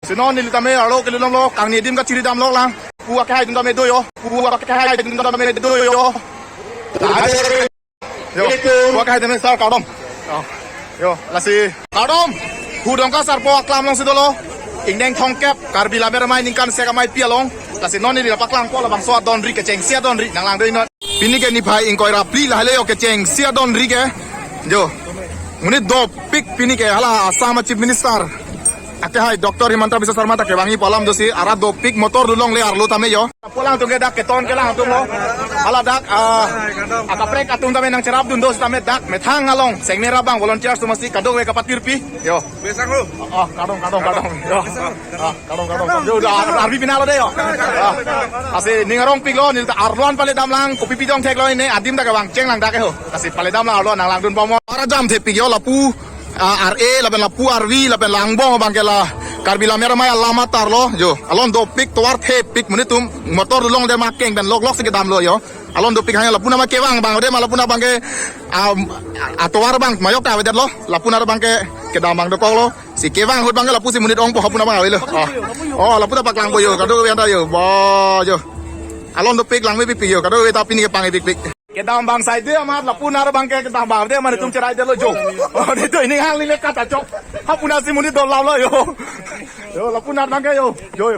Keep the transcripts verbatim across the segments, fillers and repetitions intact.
Si non neli tame arlo kelulom lo, kangni adim kachiri damlo lang. Pu akehai adim tame do yo. Pu akehai adim tame do yo. Yo, pu akehai tame sir kardom. Yo, yo, lasi kardom. Hu Dongka Sarpo aklam alongsi dolo. Ingdeng thomkep, Karbi Lammet Amei ningkan sek ameipi along. Lasi non neli paklangpo labangso adonri, kechengsi adonri, nang langdun non. Pini ke niphai ingkoi ra phli lahelo yo, kechengsi adonri ke. Yo. Monit dopik pini ke, hala Assam Chief Minister akehai Doctor Himanta Biswa Sarma ta kevangji pu alam dosi, arat dopik, motor dun longle arlo tame yo. Pu alangtum ke dak keton ke alangtum lo. Hala dak, ah, akaprek atum tame nangcherapdun do sitame dak methang along Sengmera abang volunteers atum masi kadokave kapatirpi. Yo. Besang lo. Oh, kardom, kardom, kardom. Yo. Ah, kardom, kardom, kardom. Yo, dah, arvi pinalo deh, yo. Ah, lasi ning arongpiklo, neli ta arlo an paledam lang, kopi pidong theklo, ne adim ta kevang cheng lang dak ke ho. Lasi paledam lang arlo, nang langdunpo mo. Ara jam thepik yo, lapu, ah, R A, lapen lapu R V, lapen la angbong abang ke la Karbi Lammet Amei alam atarlo, yo. Alon dopik, tovar thepik, monit atum motor dun longle ma keng pen loklok si kedamlo, yo. Alon dopik hanya lapu nama kevang abang, ode ma lapu na abang ke, ah, atovar abang mayok ta avedetlo, lapu na abang ke kedam abang dokoklo. Si kevang ahut abang ke lapusi monit ongpo, lapu na abang avelo. Oh. Oh, lapu ta paklangpo yo, kadokave anta yo. Bo yo. Alon dopik langmepikpik yo, kadokave ta pini kepangpikpik. Kedam abang side amat lapu na abang ke kedam abang de mane tum cherai detlo jo. Oh, de to ining hang lile kata chok. Lapu na si monit dolamlo yo. Yo, lapu na abang ke yo. Yo.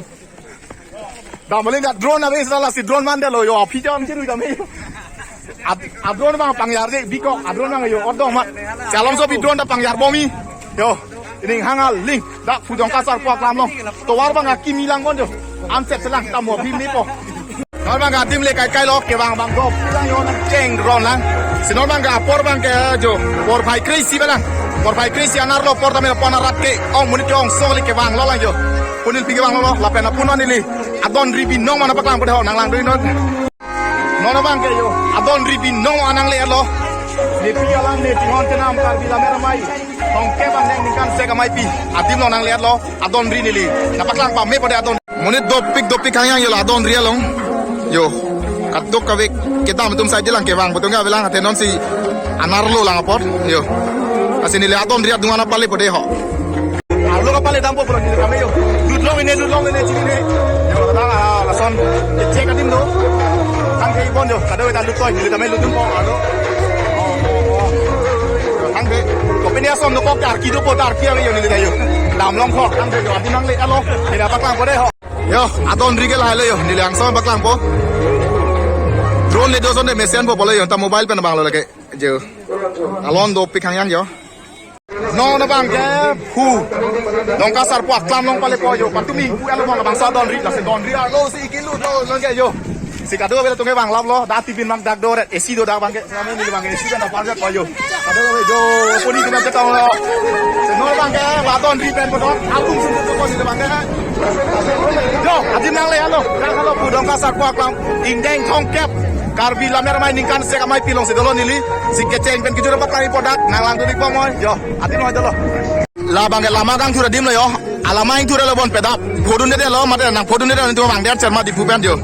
Dam balik dak drone ave, sala si drone mandetlo yo, aphi jam chiru jam yo. Ad-, adrone abang pangyar de biko, adrone abang yo, odong mat. Chalom so bi drone ta pangyar bomji. Yo, ining hang aling, dak Hu Dongka Sarpo aklam along. Tovar abang akimi lang kon yo. Anset selang tamo bi mepo. Non abang adim le kaikai lo, kevang abang do. Lang yo nang cheng drone lang. Si non abang ke apor abang ke yo. Porphai kre-isi abang lang. Porphai kre-isi anerlo apor tame apor arat ke. Ong monit ke ongsong le kevanglo lang yo. Pu neliphi kevanglo, lapen lapu non neli adonri binong mana paklangpo dei ho, nang langdun non. Non abang ke yo, adonri binong mana nangle-etlo. Nepi alam ne chinghon chenam Karbi Lammet Amei thomkep aneng ningkan sek ameipi adim along nangle-etlo, adonri neli. Nangpaklang pamepo dei adon. Monit dopik dopik hangyang yo la adonri along. Yo. Kadokave kedam atum side lang kevang pu atum ke avelang, athe non si anerlo lang apor. Yo. Lasi neli adonri adung ana palepo dei ho. Arlo kapaledampo pulo neli tame yo. Lut long ine, lut long ine, chini ne. Yo, la, la, lason. Check adim do. Thang ke ibon yo. Kadokave ta lut toi, neli tame lutdunpo arlo. Thang ke. Kopine ason dokok ta arki dopo ta arki ave yo neli ta yo. Dam longkok. Thang ke yo adim nangle-etlo. Neli paklangpo dei ho. Yo, adonri ke lahelo yo. Neli angsong paklangpo. Drone le do ason de mesenpo pulo yo. Ta mobile pen abang lo lake. Jo. Alon dopik hangyang yo. Non abang ke Hu Dongka Sarpo aklam along palepo yo. Patumi pu alo abang, labangso adonri, lasi donri arlo si kilu do non ke yo. Si kadokave atum ke vanglaplo, dak T V mak dak doret, A C do dak abang ke. Kami neli abang ke A C kan dapat po yo. Kadokave yo, puni chetonglo. Si non abang ke, ba donri pen po do, atum sum tu ko neli abang ke. Yo, adim nangle-etlo. Dak halo Hu Dongka Sarpo aklam, ingdeng thomkep. Karbi Lammet Amei ningkan sek ameipi alongsi dolo neli. Si kecheng pen kejut paklangpo dak, nang langdun-ikpo mo. Yo, adim lo dolo. Labang ke lama kangthur adim lo yo. Alama ingthur lo bon pedap. Phodun de lo, mate nang phodun de lo, nelitum abang der cherma Diphu pen yo.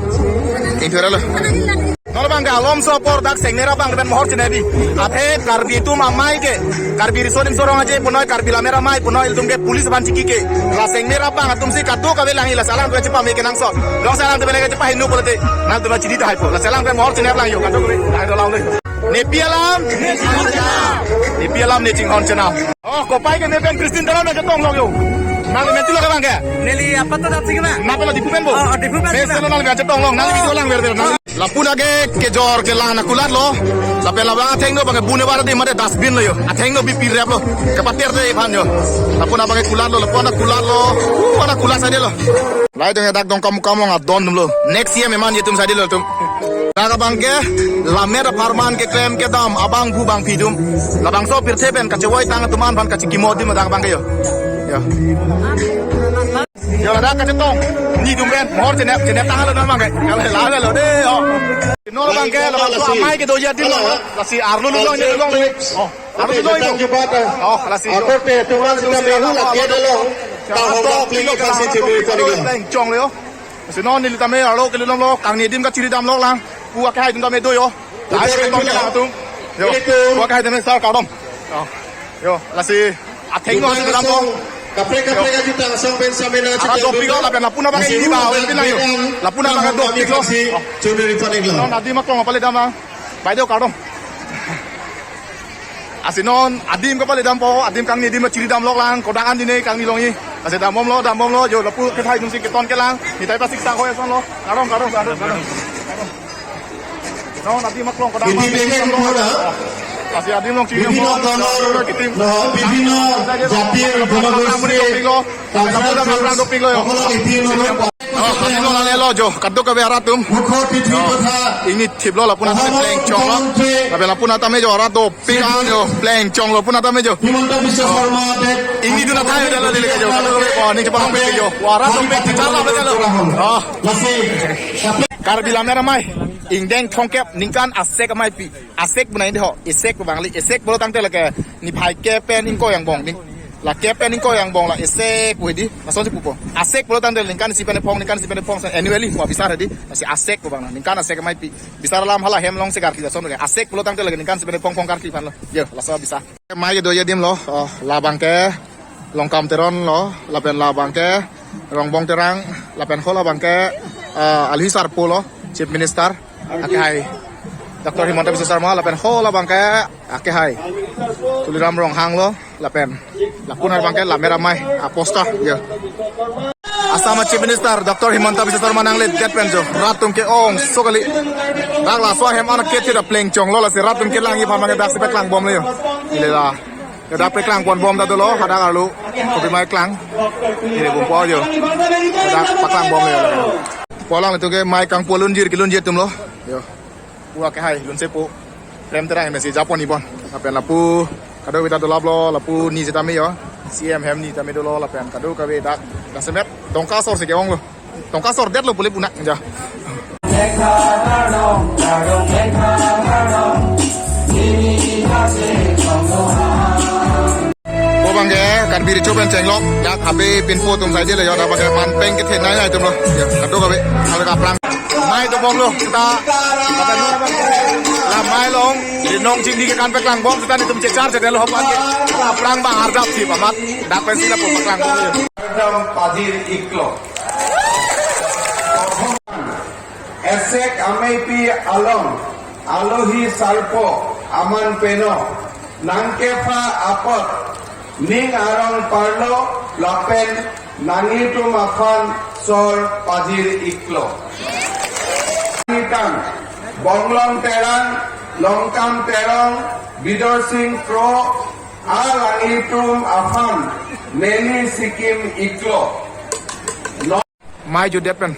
Ingthur lo. Non abang ke alomso apor dak Sengmera abang pen mohor chenep bi. Athe Karbi atum amei ke, Karbi Riso Nimso Rong Aje punoi, Karbi Lammet Amei punoi, ilitum ke police aphan chiki ke. La Sengmera abang atum si kadokave lang ila salang dua chepame kenangsot. Dong salang tu bele ke chepahingno pulote. Nangtum chini ta haipo. La salang pen mohor chenep lang yo. Kadokave. Dai do lang le. Nepi alam. Nepi alam ne chinghon chenam. Oh, kopai ke ne pen Christian dalam na chetong long yo. Nang men tu lo ke abang ke? Neli apa tu dap sih ke bang? Napa lo Diphu pen bo? Oh, Diphu pen. Bes lo nang chetong long. Nang video lang ver ver. Nang lapu na ke kejor kelang na kulatlo. Lapen labang athengno abang ke bune bara di mate dustbin lo yo. Athengno bi pirep lo. Kepatir de iphan yo. Lapu na abang ke kulatlo, lapu na kulatlo. Uh, ana kulat saja lo. Lahai dong ya dak Dongkamukam along adon atum lo. Next year meman yetum saidi lo atum. Dak abang ke Lammet apharman keklem kedam abangphu bangphi atum. Labangso pirthe pen kachevoi tang atum an aphan kachikimo adim dak abang ke yo. Yo. Yo dak kachetong. Nelitum pen mohor chenep chenep tang lo non abang ke. Kalau lah lo deh yo. Non abang ke labangso amei kedoji adim lo. Lasi arlo lulong ne lulong ne. Oh. Arlo lulong ne. Oh, lasi. Akorte tuman sita mehul apian along. Tahok pilo kasi cebiri tanigan. Chong le yo. Si non neli tame arlo kelulom lo, kangni adim kachiri damlo lang. Pu akehai atum tame do yo. Lahai atum tame lang atum. Yo. Pu akehai tame sir kardom. Yo. Yo, lasi athengno si kedampo. Kaprek kaprek ajuta asong pen samena arat ajuta dopik lo, lapen lapu-an abang ini ba, lapu-an abang dopik lo. Chundri panik lo. Non adim aklong pale dam, ah. Baideo kardom. Lasi non adim kapale dampo, adim kangni adim chiri damlok lang, kodak an dine kangni longji. Lasi dambomlo, dambomlo, jo lapu kethai dunsi keton kelang, nitai pasik sak hoi ason lo. Kardom, kardom, kardom, kardom. Non adim aklong kodak. Ini an bengek ason lo. Lasi adim along chiri বিভিন্ন damlok, ধৰণৰ, kitim. নহয়, বিভিন্ন জাতিৰ জনগোষ্ঠীৰ cultural forms সকলক এটি অনুৰোধ। Oh, adim along lale lo jo, kadokave arat atum. মুখ্য অতিথি তথা Ingni thiplo lapu-an atame অসমৰ plengchong lo. মুখ্যমন্ত্ৰী Lapen lapu-an atame jo arat dopik an jo plengchong lo lapu-an atame jo. Himanta বিশ্ব শৰ্মা Dev Ingni dun athai jo lo dili jo. Kadokave, oh, ning chepalong pik jo. Arat dopik char lo, char lo. Oh. Lachit Karbi Lammet Amei, ingdeng thomkep ningkan asek ameipi. Asek pu nai dei ho, esek pu abang kali, esek pulo tangte lake niphai kep pen ingkoi angbong, ning la kep pen ingkoi angbong la esek pu hedi, lason si pupo. Asek pulo tangte ningkan isi pen ephong, ningkan isi pen ephong, annually pu abisar hedi, lasi asek pu abang na, ningkan asek ameipi. Bisar alam hala hem alongsi karkli ason ke. Asek pulo tangte lake ningkan isi pen ephong phong karkli aphan lo. Yo, laso abisar. Amei kedoji adim lo, oh, labang ke Longkam Teron lo, lapen labang ke Rongbong Terang, lapen ho labang ke, ah, Alhi Sarpo lo, Chief Minister, akehai Doctor Himanta Biswa Sarma, lapen ho labang ke akehai Tuliram Ronghang lo, lapen lapu-an abang ke Lammet Amei a-poster, ya. Assam Chief Minister Doctor Himanta Biswa Sarma nangledet pen jo, rat atum ke-ongso kali. Dak laso ahem an ke theda plengchong lo, lasi rat atum kelangji aphan ke daksi paklang bomlo jo. Ili la. Hadak paklang pon bom ta dolo, hadak arlo. Kopi amei klang. Ili bompo jo. Hadak paklang bomlo jo. Pu alanglitum ke amei kangpu lunjir kelunjir atum lo. Yo. Pu akehai lunsepo Prem Terang mesi japon ibon. Lapen lapu kadokave ta dolaplo, lapu ni setame jo. C M hem ni tame dolo, lapen kadokave dak jasemet tongka asor si ke-ong lo. Tongka asor det lo pule punak ja. Pu abang ke Karbi Recho pen chenglok, dak habe pinpo atum saidelo jo, dak abang ke manpeng kethenei nai atum lo. Ya, kadokave, kave kaplang. Amei dobomlo, seta. La amei along, rinong chingdi ke kan paklang bom, seta nelitum chechar chedelo ho abang ke. Kaplang abang arjap si pamat, dak pensi lapu paklang bomlo. Kardom pajir iklo. Esek ameipi along, alohi sarpo aman peno, nangkepha apot, ning arong parlo, lapen nanglitum aphan sor pajir iklo. Nitang, Bonglong Terang, Longkam Terong, Bidor Sing Kro, alanglitum aphan, neli sikim iklo. Amei jutdet pen.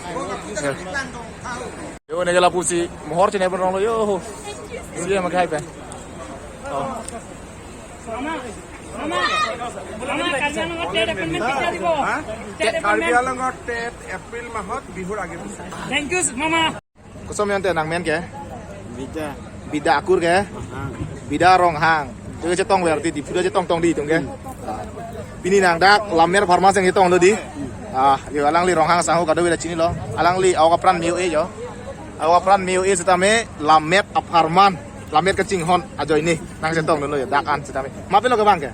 Ya. Yo, neke lapusi mohor chene pon rong lo jo. Si ya makai pen. Oh. Mama, mama, mama, Karbi Anglong TET appointment কেতিয়া দিব? হা? TET appointment। Karbi আংলঙৰ টেট এপ্ৰিল মাহত বিহুৰ আগে পিছে। Thank you, mama। Koson amen te nangmen ke? Bida. Bida akur ke? Ronghang. Bida Ronghang. Itu chetong berarti di Pura chetong tong di itum ke? Pini nang dak Lammet apharman seng chetong lo di. Ah, yo alangli Ronghang asangho kadokave ta chinilo. Alangli awak apran me-o-e jo. Awak apran me-o-e setame Lammet apharman. Lammet kachinghon ajoine nang chetong lo jo dak an setame. Mapi lo ke abang ke?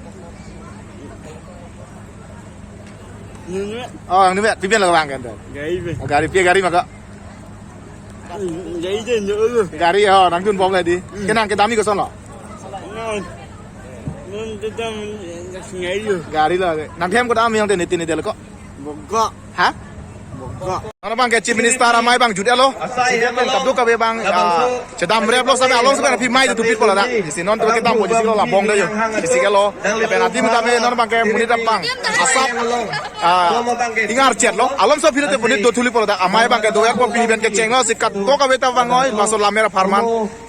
Nunu. Oh, yang ni bet, pipen lo ke abang ke? Gari pe. Oh, gari pe, gari maka. Gari je nyo lo. Gari ho, nangdun bom le di. Hmm. Ke nang kedam-i koson lo? Non. Non kedam ngai lo. Gari lo. Nanghem kedam yang tene tene delo ko? Bogok. Ha? Bogok. Non abang ke Chief Minister amei abang jutlo. Kadokave abang, ah, chedam replo seta along seta pi amei tu thupik pon ladak. Isi non tu kedam bom isi lo labong dei jo. Isi ke lo. Pen adim tame non abang ke monit abang. Asap. Ah, ingar chet lo. Along so phir te monit do thuli pon ladak. Amei abang ke do ya ko pi pen kecheng lo si kadokave ta vangoi. Laso Lammet apharman.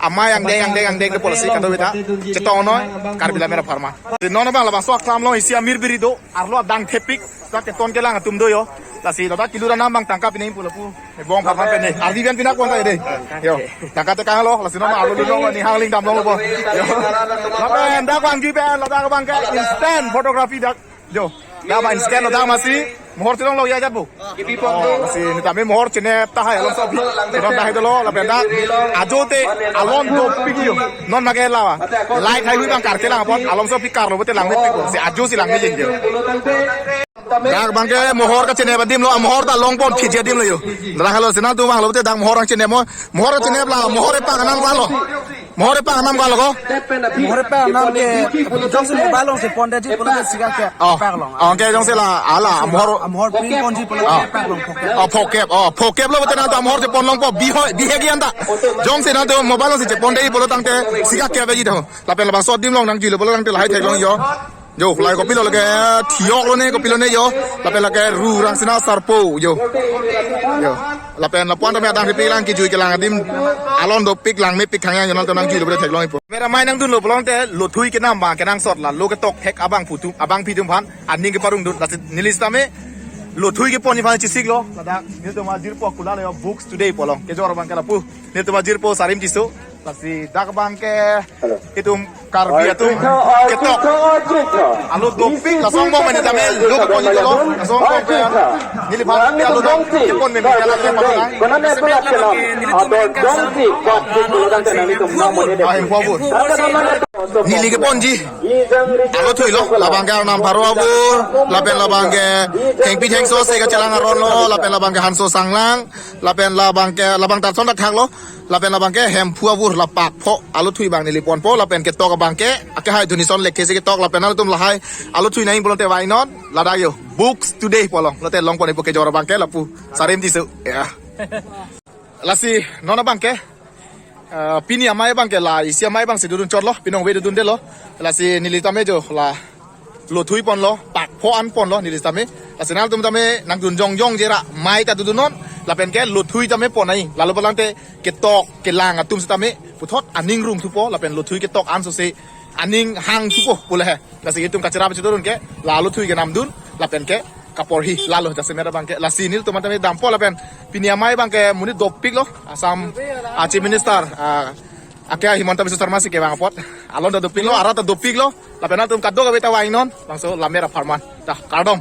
Amei angdeng angdeng angdeng de policy kadokave ta. Chetong noi. Karbi Lammet apharman. Non abang labangso aklam lo isi amir biri do. Arlo adang thepik. Dak keton kelang atum do jo. Lasi ladak kilo ra nam abang tangka pine pu lapu. Bong pharman pine. Arvi ben pina kuang ta dei. Yo. Tangka tekang lo. Lasi non arlo lulong ni hangling damlong lo bo. Yo. Lapen dak vangji pen ladak abang ke instant photography dak. Jo. Dak abang instant ladak masi mohor chelong lo ya jat bo. Oh, lasi neli tame mohor chene tahai along so aphi. Chelong tahai dolo lapen dak. Ajo te alon dopik jo. Non mage lawa. Light hai hui abang kar kelang apot along so aphi kar lo bote lang pik. Si ajo si lang ni jeng jo. Dak abangke mohor kachinep adim lo, amohor ta longpon phiji adim lo jo. Dak helo, si nangtum vanglo te dak mohor nangchinep mo, mohor kachinep la, mohor epak anam kalo. Mohor epak anam kalo ko. Mohor epak anam ke, jongsi mobile along si pondetji pulote sika ke Oh. epak along. Oh, ke jongsi la, hala, mohor. Amohor print ponji pulote Oh. epak along phokep. Oh, phokep. Oh, phokep lo, betul nangtum mohor si pon longpo, bihoi, bihegi anta. Jongsi nangtum mobile along si cheponde pulo tangte, sika ke beji dong. Lapen labangso adim along nangjuilo pulo tangte lahai theklong jo. Jo, lahai kopilo lake, thiyok lo ne, kopilo ne jo. Lapen lake, ru rang sina sarpo jo. Jo. Lapen lapu-an tame adang ripik lang, kejui kelang adim, alon dopik lang, mepik thangyang jo, nangtum nangjuilo pulo theklong ipo. Mera mai nangdunlo pulote, lothui kenam abang kenangsot la, lo ketok thek abangphu atum, abangpi atum aphan, aning keparongdun, lasi neli sitame, lothui keponji aphan chesiklo, ladak, nelitum ajirpo kula le, Books Today pu along, kejor abangke lapu, nelitum ajirpo Sarim Tisso, lasi dak abangke, itum Karbi atum, ketok. Alo dopik, lason angbong mane tame, lo keponji lo, lason angbong ke, neliphan, alo dopik, kepon meme, kala kepon lang. Ah, hemphu avur. Neli keponji. Alo thuilo, labangke Arnam Pharo avur, lapen labangke Thengpi Thengso si kachelang aron lo, lapen labangke Hanso Sanglang, lapen labangke, labang ta lason ta thaklo, lapen labangke hemphu avur la pakpho, alo thui abang neli ponpo, lapen ketok abangke, akehai Dhunison Lekthe si ketok, lapen nangtum lahai, alo thui nangji pulote vangnon, ladak jo, Books Today pu along, lote longpon ipo kejor abangke, lapu, Sarim Tisso, ya. Lasi, non abangke, ah, pini amei abangke la, isi amei abang si dodun chotlo, pinong ve dodundelo. Lasi neli tame jo la, lothui ponlo, pakpho an ponlo, neli tame. Lasi nangtum tame, nangdun jongjong jera, mei ta dodunnon, lapen ke lothui tame pon nangji. Lalo pulote, ketok, kelang atum sitame, puthot aning rung thupo, lapen lothui ketok an so si, aning hang thupo, pule he. Lasi itum kachira pachidorun ke, la lothui kenamdun, lapen ke kaporhi lalo jasemet abangke. Lasi nelitum tame dampo lapen pini amei abangke monit dopiklo, Assam, ah, Chief Minister, ah, akehai Himanta Biswa Sarma si kevang apot. Alon ta dopiklo, arat ta dopiklo, lapen nangtum kadokave ta vangnon, bangso lamera pharman. Ta, kardom.